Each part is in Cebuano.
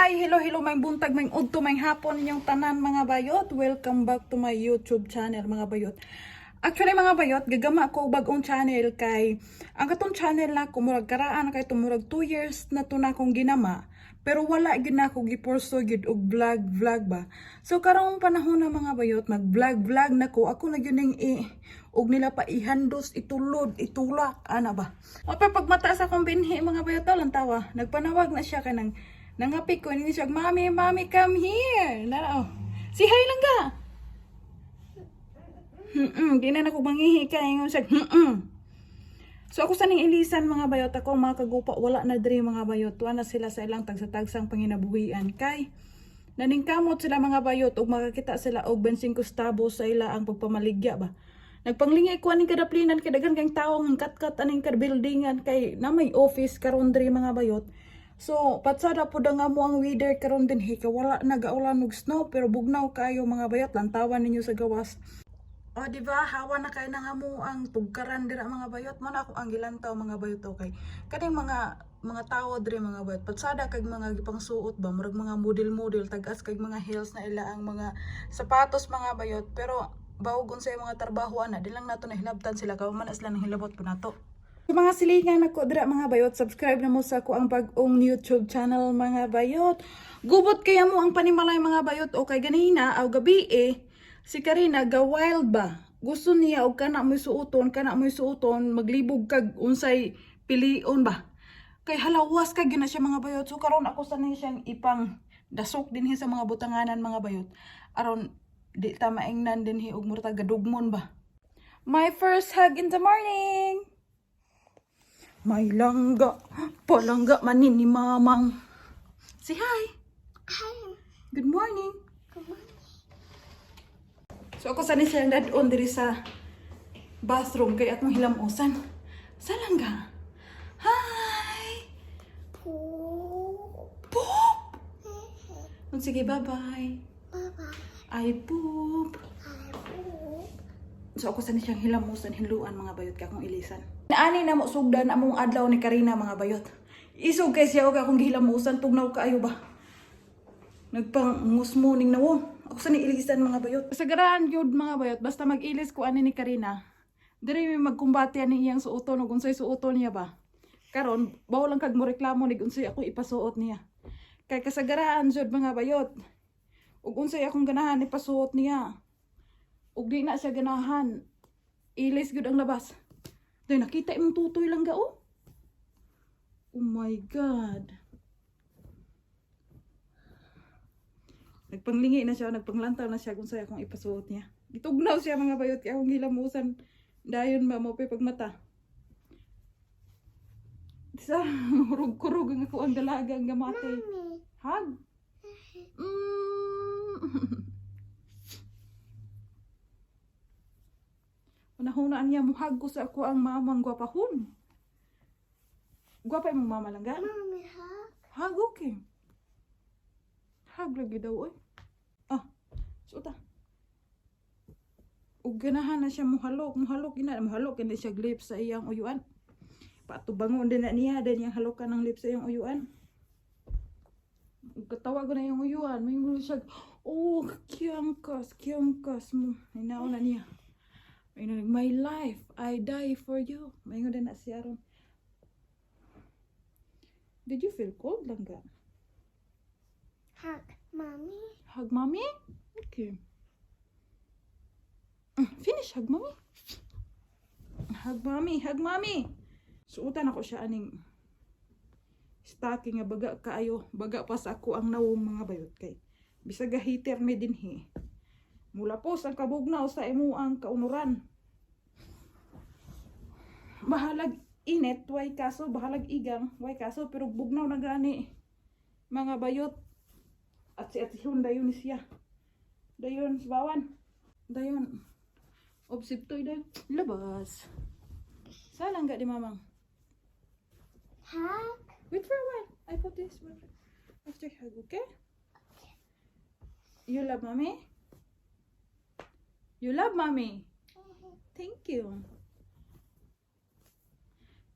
Hi, hello, hello, maayong buntag, maayong udto, maayong hapon inyong tanan, mga bayot. Welcome back to my YouTube channel, mga bayot. Actually, mga bayot, gagama ko og bagong channel kay ang katong channel na ko murag karaan kay tumurag 2 years na to na akong ginama. Pero wala gyud na ako gi-pursue gyud og vlog vlog ba. So karong panahon na, mga bayot, mag vlog vlog na ko. Ako na gyud ning i og nila pa ihandos, itulod, itulak ana ba. O pa pagmata sa akong binhi, mga bayot, lang tawa. Nagpanawag na siya kanang nangapik ko ni siya, "Mommy, Mommy, come here." Nara oh. Say hi lang ga. Di na nako mangihi kay ingon siya. So ako sa ning ilisan, mga bayot, ako mga kagupa wala na diri, mga bayot. Tuwa na sila sa ilang tagsa-tagsang panginabuhian kay naningkamot sila, mga bayot, ug makakita sila og 25 centavos sa ila ang pagpamaligya ba. Nagpanglingi ko aning kadaplinan kay daghan kang tawo ang katkat aning buildingan kay na may office karon diri, mga bayot. So patsada pud ang amo ang weather karon dinhi kay wala nagaulan og snow pero bugnaw kaayo, mga bayot, lantawan ninyo sa gawas. O, di ba? Hawa na kay nang amo ang tugkaran dira, mga bayot. Mo na ako ang gilantaw, mga bayot, okay. Kaning mga tawo diri, mga bayot. Patsada kag mga gipangsuot ba, murag mga model-model, tag-as kag mga heels na ila ang mga sapatos, mga bayot. Pero bawog sa mga trabaho ana, di lang nato nahilabtan sila kay man na sila nang hilabot po nato. Sa mga silingan ako dira, mga bayot, subscribe na mo sa ako ang bag-ong YouTube channel, mga bayot. Gubot kaya mo ang panimalay, mga bayot, okay ganina aw gabi eh si Karina ga wild ba. Gusto niya og kana mo'y suoton, kana mo'y suoton, maglibog kag unsay pilion ba. Kay halawas kag gyud na siya, mga bayot. So karon ako sa niya siyang ipang dasok dinhi sa mga butanganan, mga bayot. Aron di ta maingnan dinhi og murta gadugmon ba. My first hug in the morning. May langga, palangga manin ni mamang. Say hi. Hi. Good morning. Good morning. So ako sa ni siyang dad-on diri sa bathroom kay akong hilamusan. Sa langga. Hi. Poop. Poop. Oh, sige, bye-bye. Bye-bye. I poop. I poop. So ako sa ni siyang hilamusan, hinluan, mga bayot, kay akong ilisan. Naani na mo sugdan among adlaw ni Karina, mga bayot. Isog kay siya og akong gihilamusan, tugnaw kaayo ba. Nagpangusmo ning nawong. Ako sa ni ilisan, mga bayot. Kasagaran gyud, mga bayot, basta mag-ilis ko ani ni Karina. Diri may magkumbate ani iyang suoton ug unsay suoton niya ba. Karon bawol lang kag mo reklamo ni unsay ako ipasuot niya. Kay kasagaraan jud, mga bayot. Ug unsay akong ganahan ipasuot niya. Ug di na siya ganahan. Ilis gud ang labas. Day nakita imong tutoy lang ga oh. Oh my God. Nagpanglingi na siya, nagpanglantaw na siya kung sa'yo akong ipasuot niya. Gitugnaw siya, mga bayot, kaya akong hilamusan. Dayon ba mo pagmata. Sa hurog-kurog ang ako ang dalaga ang gamate. Mommy. Hug. Unahunaan niya muhag ko sa ako ang mamang gwapahon. Gwapa imong mama lang ga? Mommy, hug. Hug, okay. Hug lagi daw oy. Ah, suota. Ug ganahan na siya muhalok, muhalok gina, muhalok gina siya lips sa iyang uyuan. Patubangon din na niya, din niyang halokan ng lips sa iyang uyuan. Ug katawa ko na iyang uyuan, may ngulo siya, "Oh, kiyangkas, kiyangkas mo." Hinaon na niya. May "My life, I die for you." May din na siya ron. Did you feel cold lang ga? Hug. Mommy. Hug Mommy? Okay. Finish, hug Mommy. Hug Mommy, hug Mommy. Suotan ako siya aning stocking nga baga kaayo, baga pa sa ako ang nawong, mga bayot, kay bisag heater mi dinhi. Mula po ang kabugnaw sa imo ang kaunuran. Bahalag init, way kaso, bahalag igang, way kaso, pero bugnaw na gani, mga bayot. At si Ate Hun, dayon ni siya. Dayon, bawan. Dayon. Obsiptoy dayon. Labas. Salang ga di mamang. Hug. Wait for a while. I put this one after hug, okay? You love Mommy? You love Mommy? Thank you.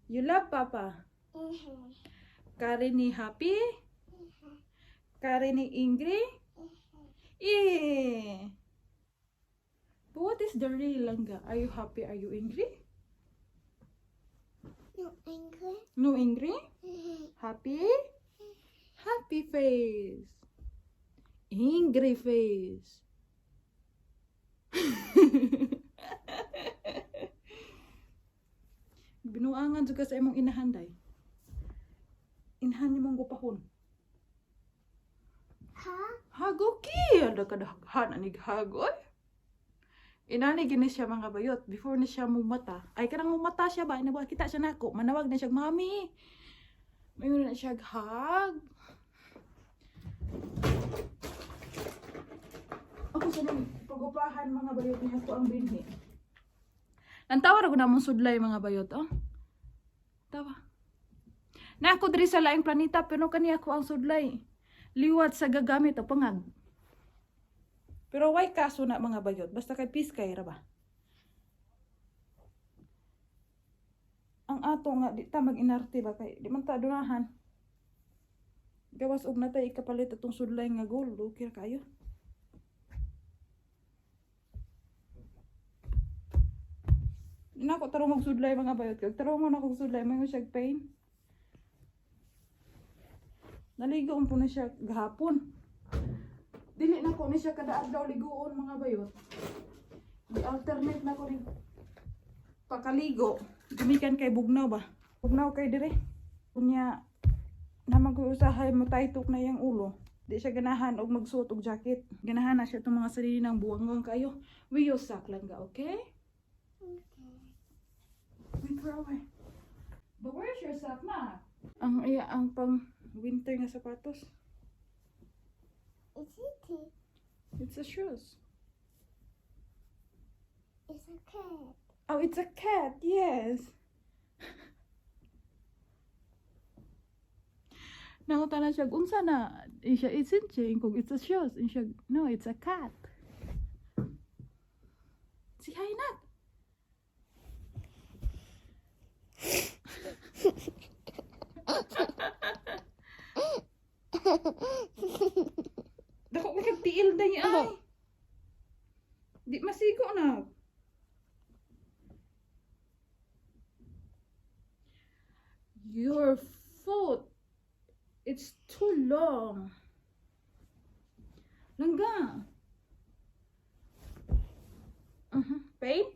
You love Papa? Karini happy? Karine angry? Eh. But what is the real, Langga? Are you happy? Are you angry? No angry. No angry? Happy? Happy face. Angry face. Binuangan jud ka sa imong inahan, day. Inahan nimong gupahon. Ha? Hag, okay. Ada kadaghan anig hag, oy. Inani gini siya, mga bayot before ni siya mumata. Ay, kanang mumata siya ba? Inabuha kita siya nako. Manawag na siya, "Mami." Mayon na siya hag. Ako sa nang pagupahan, mga bayot, niya ko ang binhi. Nantawa ra ko na mong sudlay, mga bayot, oh. Tawa. Na ako diri sa laing planeta pero kani ako ang sudlay. Liwat sa gagamit o pangag. Pero why kaso na, mga bayot? Basta kay peace kay ra ba? Ang ato nga di ta mag-inarte ba kay di man ta dunahan. Gawas og natay ikapalit atong sudlay nga gold, okay ra kayo. Di na ako tarong og sudlay, mga bayot, kag tarong na akong sudlay may siya pain. Naligo po na siya gahapon. Dili na ko ni siya kada adlaw liguon, mga bayot. Di alternate na ko rin pakaligo. Gumikan kay bugnaw ba? Bugnaw kay dire. Unya naman ko usahay mo taytok na iyang ulo. Di siya ganahan og magsuot og jacket. Ganahan na siya itong mga sarili ng buwanggang kayo. We use sock lang ga, okay? Okay. Wait for a while. But where's your sock na? Ang iya ang pang winter nga sapatos. It's it. It's a shoes. It's a cat. Oh, it's a cat. Yes. Nangutan na siya, unsa na? Siya, isn't siya, kung it's a shoes. And siya, no, it's a cat. Si hi, nak. Dako ka kag tiil day ay. Di masigo na. Your foot, it's too long. Langga. Pain?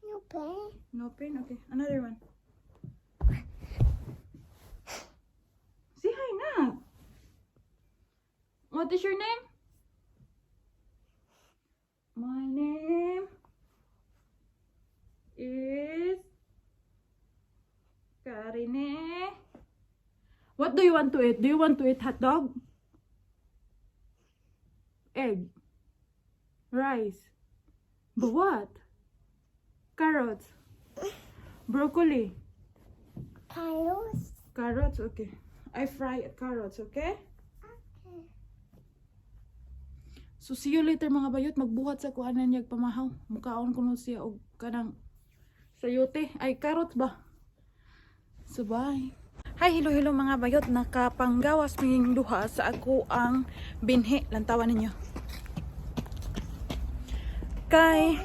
No pain. No pain? Okay. Another one. Say hi na. What is your name? My name is Karine. What do you want to eat? Do you want to eat hot dog? Egg. Rice. But what? Carrots. Broccoli. Carlos. Carrots, okay. I fry carrots, okay? Okay. So see you later, mga bayot, magbuhat sa kuhanan niya pamahaw. Mukaon ko no siya og kanang sayote. Ay, carrots ba? So bye. Hi, hello, hello, mga bayot. Nakapanggawas minging duha sa ako ang binhi. Lantawan ninyo. Kay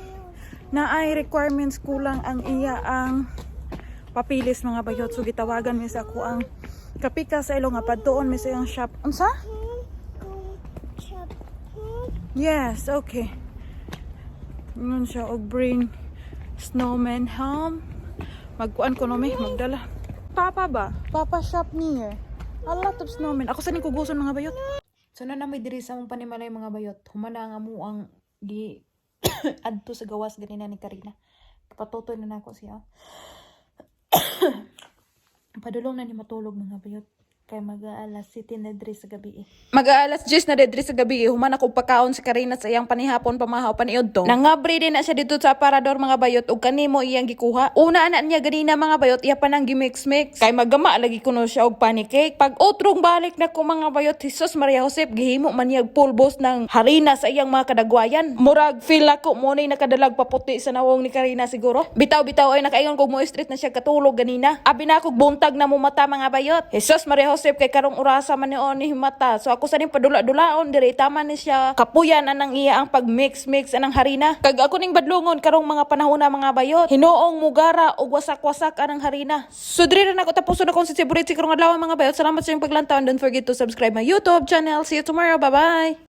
naay requirements, kulang ang iya ang papilis, mga bayot. So gitawagan mi sa ako ang kapika sa ilo nga padtuon mi sa iyang shop. Unsa? Go shopping. Yes, okay. Ingon siya og bring snowman home. Magkuan ko no mi, magdala. Papa ba? Papa shop near. A lot of snowmen. Ako sa ning kuguson, mga bayot. So na may diri sa among panimalay, mga bayot. Humana nga mo ang gi adto sa gawas ganina ni Karina. Patutoy na nako siya. Padulong na ni matulog, mga bayot. Kay mag-aalas 7 na diri sa gabi eh. Mag-aalas 10 na diri sa gabi, human ako pagkaon si Karina sa iyang panihapon pamahaw paniudto. Nangabri din na siya dito sa aparador, mga bayot, ug kanimo iyang gikuha. Una ana niya ganina, mga bayot, iya pa nang gimix-mix. Kay magama lagi kuno siya og pancake. Pag otrong balik na ko, mga bayot, Jesus Maria Josep, gihimo man niyag pulbos ng harina sa iyang mga kadagwayan. Murag feel ako mo ni nakadalag paputi sa nawong ni Karina siguro. Bitaw-bitaw ay nakaingon kog mo street na siya katulog ganina. Abi na akog buntag na mo mata, mga bayot. Jesus Maria Josep. Joseph kay karong orasa man ni ni himata. So ako sa ning padula-dulaon diri, tama ni siya kapuyan anang iya ang pag-mix-mix anang harina. Kag ako ning badlongon karong mga panahon na, mga bayot. Hinuong mugara og wasak-wasak anang harina. So diri ra nako tapuson akong sisiburit si karong adlaw, mga bayot. Salamat sa inyong paglantaw and don't forget to subscribe my YouTube channel. See you tomorrow. Bye-bye.